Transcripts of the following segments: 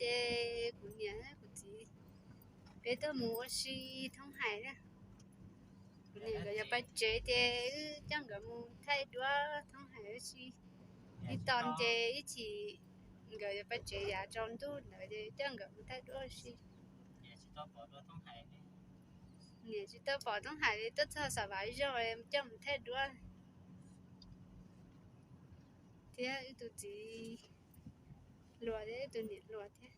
Ces kuv niam kuv txiv peb tuaj mus ua si thoob hais na. Kuv niam nkawd yuav pais tsev ces wb coj nkawd mus thaij duab thoob hais ua si. Ib tos ces ib chim nkawd yuav pais tsev yav tsaus ntuj ntawd ces coj nkawd mus thaij duab ua si. Niam tsis tau pom thoob hais li, tuaj txog Xav Vas zog coj mus thaij duab thiab wb tus txiv hluas thiab wb tus niam hluas thiab.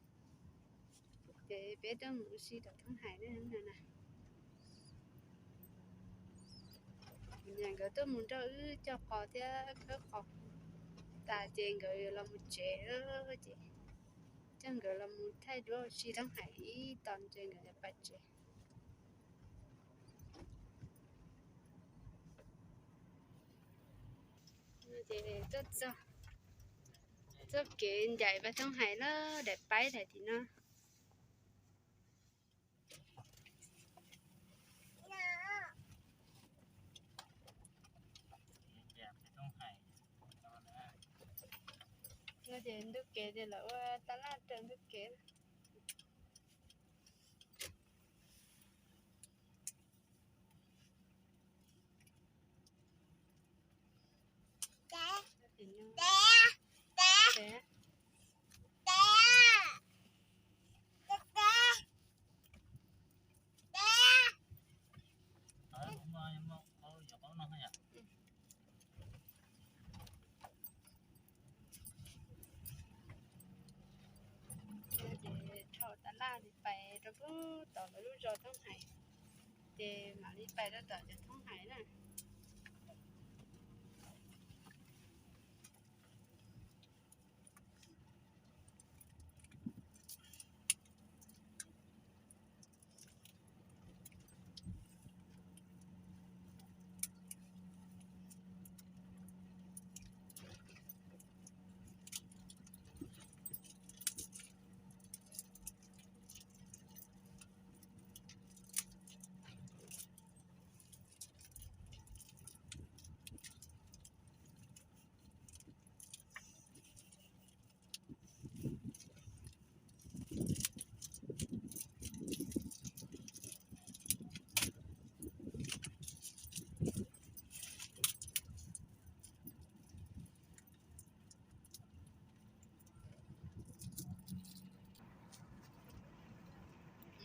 Ces peb tuaj mus ua si tom thoob hais na. Niam nkawd tuaj mus nrog wb cog qos thiab khawb qos tas ces nkawd yuav los mus tsev, ces coj nkawd los mus thaij duab ua si thoob hais ib tos ces nkawd yuav pais tsev. Ces tuaj txog, txoj kev ncaim pais thoob hais na, daim paib daim tim no. No ces ntu kev ces lawv ua tab laj raws ntu kev. Ces dhau tab laj li pais rau pem tom lawv lub zos thoob hais, ces mam li pais rau tom cov thoob hais na.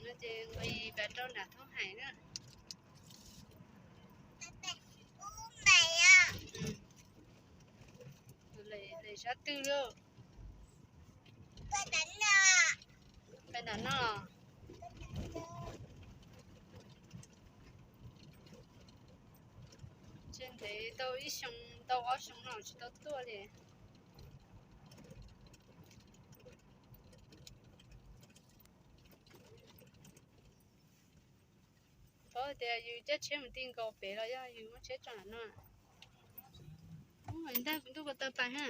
No ces nqis pem rau nram thoob hais na. Lem sab twg lauj? Pem nram no. Ntshe ntev tau ib xyoo tau ob xyoo no tsis tau tuaj li. Paub tias yus caij tsheb mus ti nkaus pem los yog yus muab tsheb tso nram no? Ntag, kuv ntuj ko taw pais ha.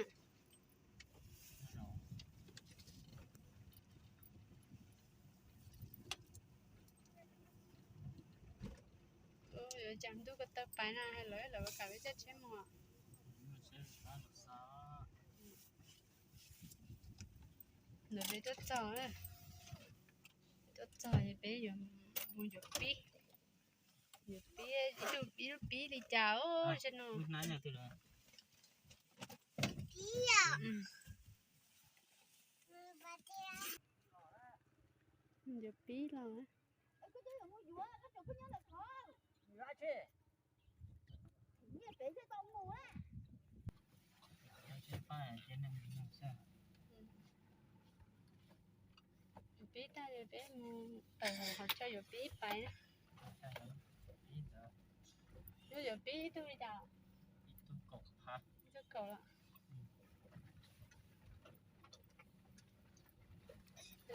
Yuav cas ntuj ko taw pais no lawv, lawv kam peb caij tsheb mus. Ntawm peb tuaj txog, tuaj txog peb yuav mus yuav pib, yuav pib ib lub pib li cas os no. Yuav pib los. Yuav pib tag peb mus tawm hauv qhov chaw yuav pib pais. Lub yuav pib ib tug li cas? Ib tug kaum los.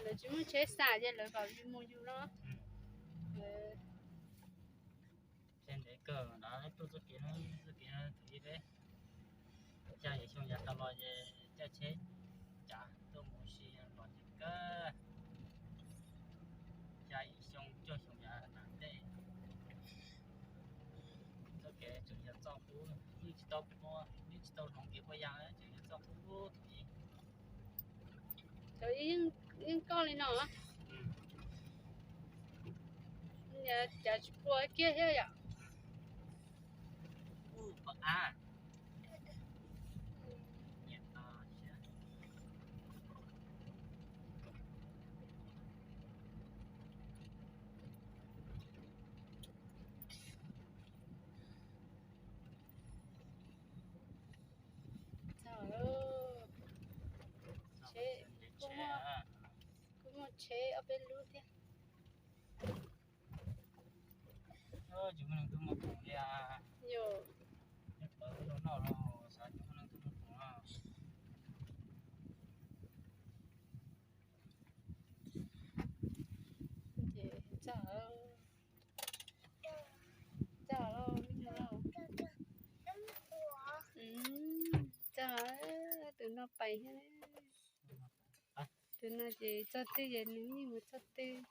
Lawv tsis muaj tsheb xa ces lawv kom yus mus yus no. Ces ntev kawg no tuaj txoj kev no, txoj kev no thov peb xya yim xyoo yav tas los ces caij tsheb cav tuaj mus si los ces kawg. Xya yim xyoo cuaj xyoo yav tas tej, txoj kev tseem yog txoj qub, yeej tsis tau, yeej tsis tau hloov kev puas yas, tseem yog txoj qub tus ib. Cov ib yeej Yeej koj li no. Niam cas tsis pluag kiag thiab yom? Txog lawm. Tsheb, kuj muaj, kuj muaj tsheb ob peb lub thiab. Tsis muaj neeg tuaj muag khoom li. Yog, tawv los noj los xav tsis muaj neeg tuaj muag khoom no. Ces txog, txog, txog, tus no pais thiab. Tus no ces txog twg ces nws yeej mus txog twg.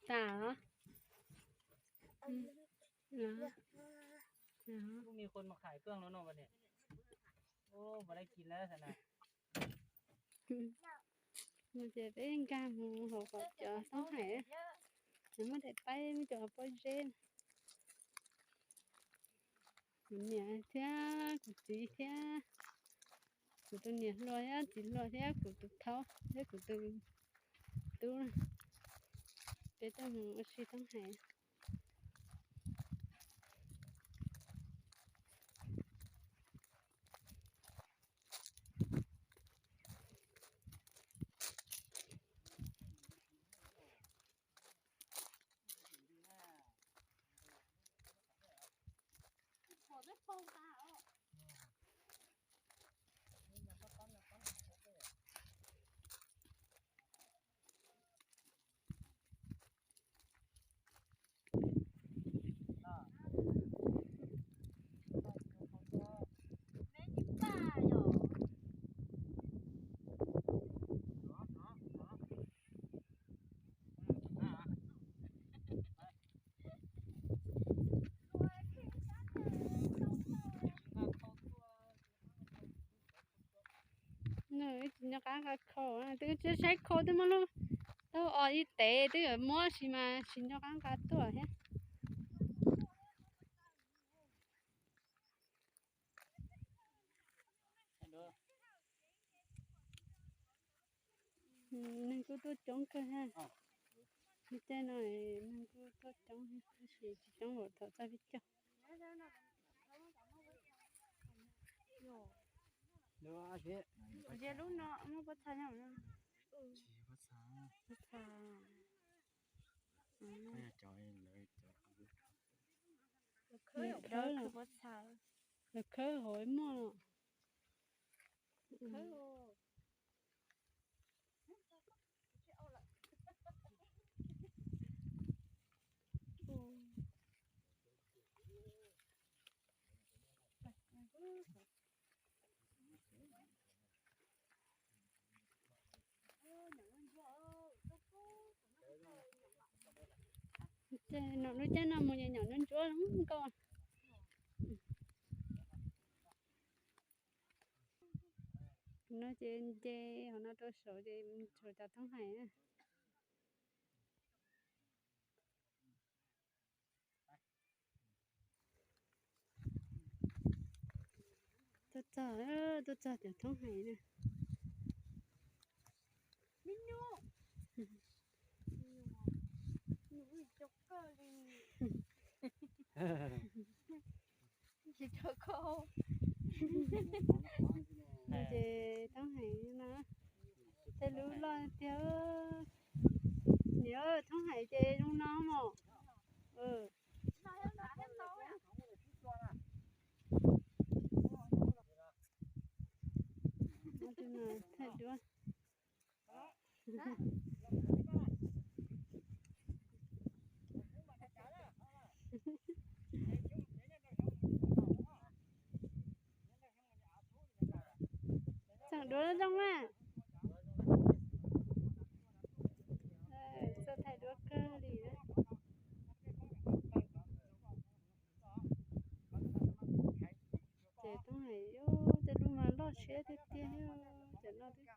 Tas. Kuj muaj neeg mus khais keej no no ne. Ua dab tsi na. Ces peb nkag mus hauv qhov cov thoob hais, muab daim paib muab cov pob zeb. Kuv niam thiab kuv txiv thiab, kuv tus niam hluas thiab txiv hluas thiab kuv tus thaub thiab kuv tus tub, peb tuaj mus ua si thoob hais. Nws tsis nco qab nqa khau, twb saib khau twb muab lub taub os ib tev twb yuav muab si mas tsis nco qab nqa tuaj thiab. Neeg kuj tuaj coob kawg ha. Tej no neeg kuj tuaj coob tab sis tsis coob npaum thaum txog peb caug. Lub no muaj pob txha nyob. Pob txha. Lawv khawb hauv muaj. Ces nom lub caij no mus nyom nyom ntsuab ntsuab nkauj. No ces nce hauv no rau saud ces tshuav cov thoob hais. Tuaj txog, tuaj txog cov thoob hais na. Ces thoob hais no, tej lub loj tiag. Niam, thoob hais ces zoo no mos. Thaij duab. Txeem duab zoo na. Txawj thaij duab kawg li. Ces thoob hais, tej siab tiag tiag, cov no twb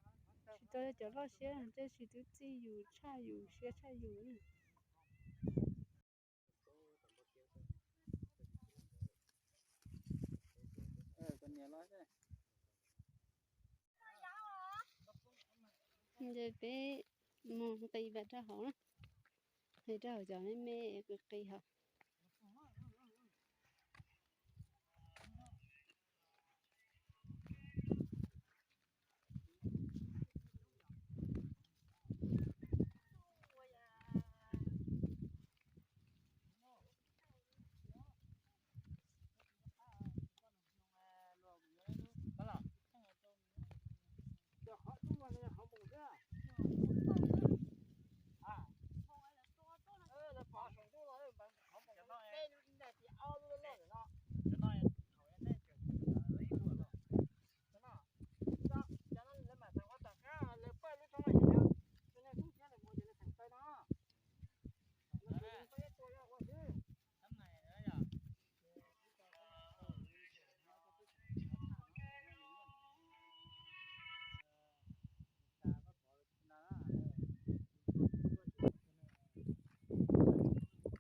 tsis tau yog cov loj siab, tab sis twb txij yus tshaj yus siab tshaj yus. Ces peb mus nqis vas rau hauv na, nqis rau hauv cov me me qis qis hauv.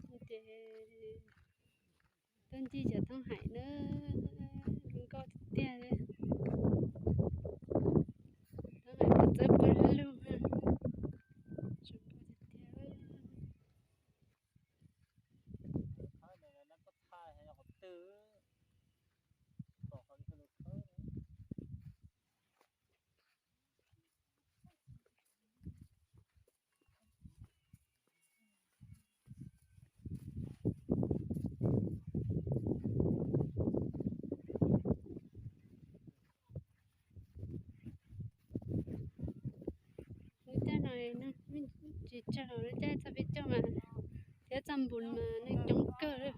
Ces tuaj ncig cov thoob haim na, zoo nkauj tiag tiag li. Thoob haim txawb pawg lug na, zoo nkauj tiag tiag. Lub caij no tsis tsawg, lub caij txog peb caug mas thiab txoj npus mas neeg coob kawg li.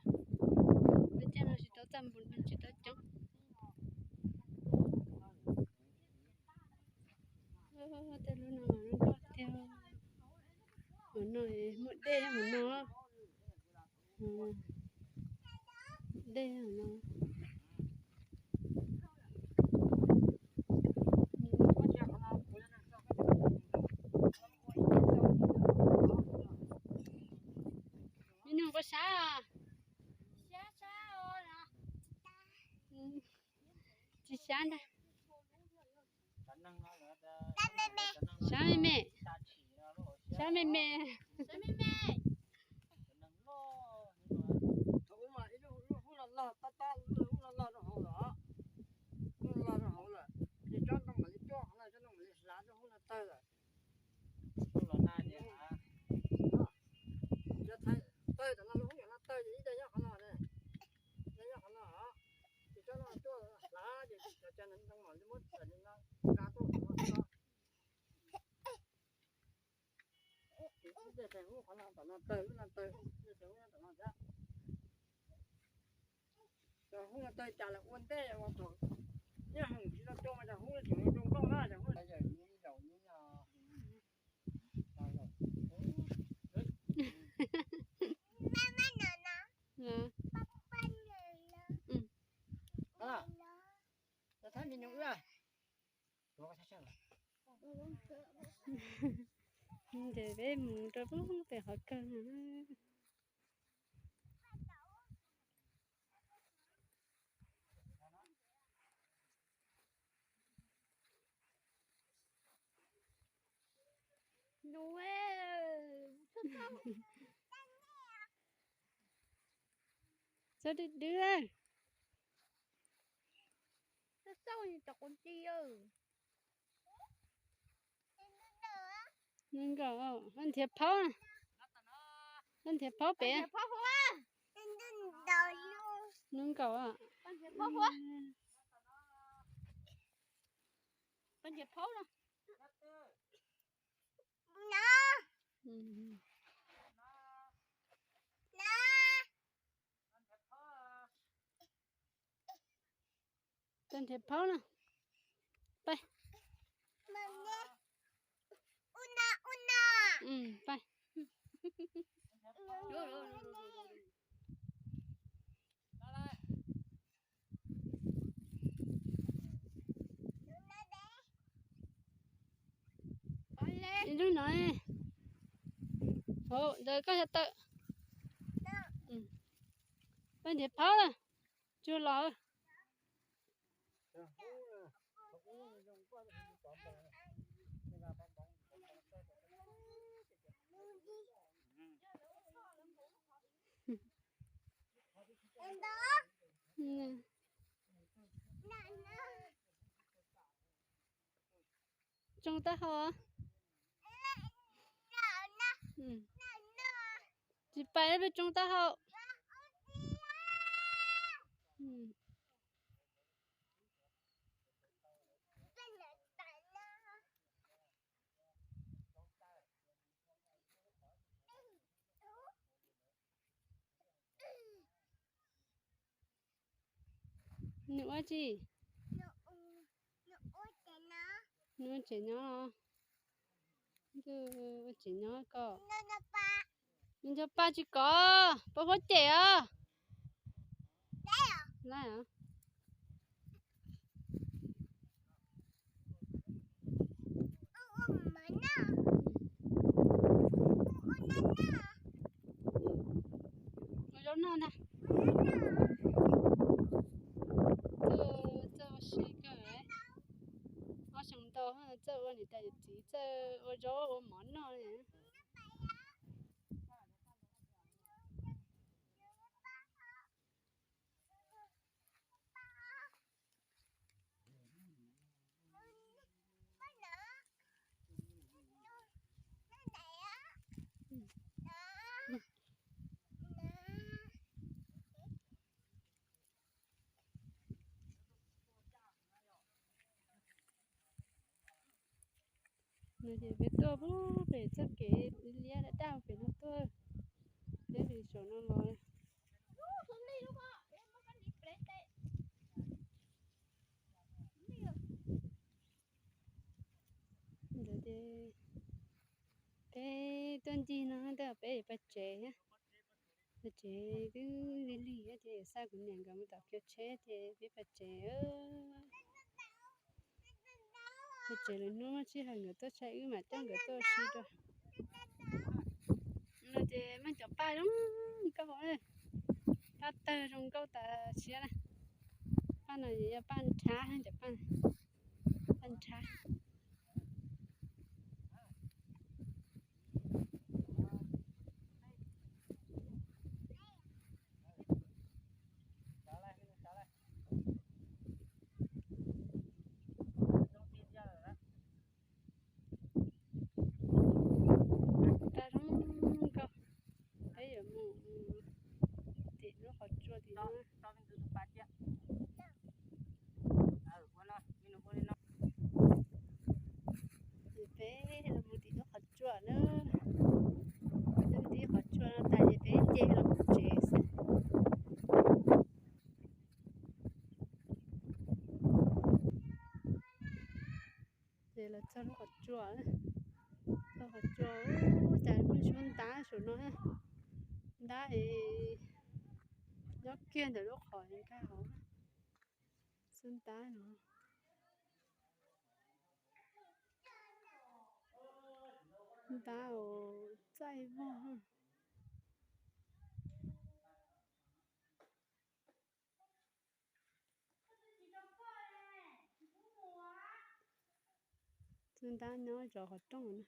Lub caij no tsis tau txoj npus mas tsis tau coob. Tej lub no mas zoo nkauj tiag. Hauv no muaj dej hauv no. Dej hauv no. Me nug koj sab os? Tsis sab ntag. Sab me me. Sab me me. Thaum ub mas ib lub hub no log tab tab, lub hub no log rau hauv lawm, log rau hauv lawm, ces tsob ntoo mam li cuaj qhov no, tsob ntoo mam li hlav rau hub no tawg lawm. Tawg tam no lub hub no tawg ces ib daim nyob qhov no ne, daim nyob qhov no, ces tsob no cuaj hlav ces cov cov ntoo mam li muab tawm li no, kav tuaj qhov no. Ib daim hub qhov no tom no tawg, lub no tawg, ib daim hub no tom no thiab. Cov hub no tawg cas lawm ua ntej ua thaum nyob hoom tsis tau cua mas cov hub no tseem zoo nkauj na, cov hub no. Ces peb mus rau pem qhov kawg no. Txhob dwb dwb. Nws nkauj, nrhiav phaub, nrhiav phaub pem. Nws nkauj. Tau nrhiav phaub na. Pab. Pab. Lub no, hauv ntawd koj xav tawm. Koj nrhiav phab lawm, tsuag los. Tsoo taub hau. Tsis pais peb tsoo taub hau. Nws ua tsi? Nws ua tsev nyob los? Ua tsev nyob ko. Nws nco pa tsis kov, pa huab cem os. Ua zaub noj ntag. Txawj ua si kawg. Ob xyoo ntau txawj ua niam tais yawm txiv txawj ua zaub ua mov noj li. No ces peb tuaj pem txoj kev liab daj daj pem no tuaj, peb pem saum no los. Ntawd ces peb tuaj ncig no tej peb yuav pais tsev thiab. Pais tsev twb lig lig thiab ces xa kuv niam nkawd mus tom kios tsheb ces peb pais tsev. Pais tsev lwm hnub muaj sij hawm nkawd tuaj saib wb mam coj nkawd tuaj ua si dua. No ces muaj cov paj zoo nkauj, paj tawg zoo nkauj tas siab na. Paj no yog paj nrhab, cov paj, paj nrhab. Paj zoo nkauj, peb yuav mus tim lub qhov tsua tim no. Ces peb los mus tim lub qhov tsua na. Peb mus tim qhov tsua no tas ces peb nce los mus tsev xwb. Ces los txog lub qhov tsua, txog qhov tsua, ub, cas muaj suab ntab saum no, ntab es nyob kiag ntawm lub qhov nkag hauv, suab ntab no, ntab uas txaij vog. Suab ntab nyob zov qhov rooj na.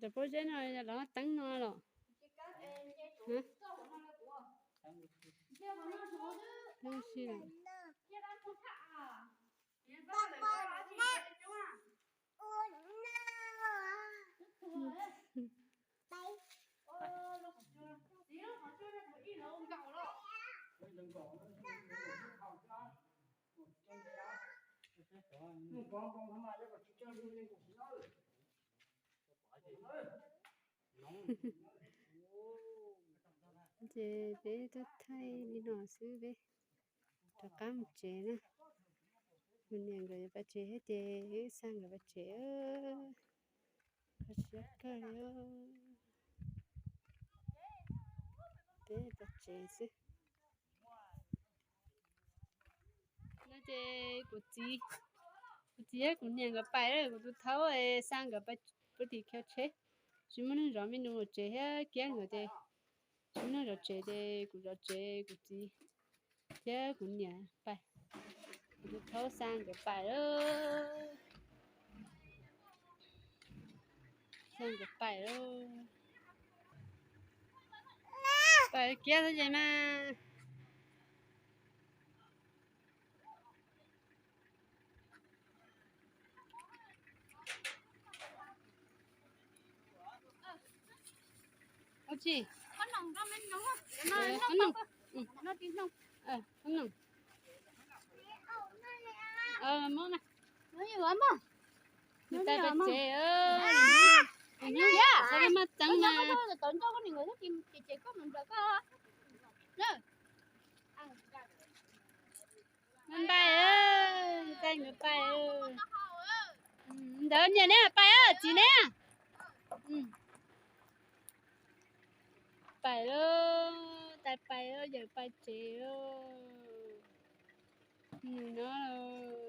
Cov pob zeb no los teeb no los? Teeb si lawm. Ces peb tuaj thaij li no xwb peb rov qab mus tsev na. Kuv niam nkawd yuav pais tsev thiab ces wb xa nkawd pais tsev. Kho siab kawg li. Peb pais tsev xwb. No ces kuv txiv, kuv txiv thiab kuv niam nkawd pais lawm, kuv tus thaub xa nkawd pais puag tim chaw tsheb, tsis muaj neeg zov me nus zov tsev thiab kiab nkawd ces, tsis muaj neeg zov tsev ces kuv zov tsev, kuv txiv thiab kuv niam pais, kuv tus thaub xa nkawd pais lawm. Xa nkawd pais lawm. Pais kiab xwb ces mas. Ua tsi? Qhob noom. Qhob noom. Muab na. Nws tais pais tsev. Hnub yam, maj txeeb mas. Npaj npaj, tais nkawd pais. Ntawd niam neb pais, txiv neb pais lawm, tais pais lawm, yawm pais tsev lawm. Nws no los.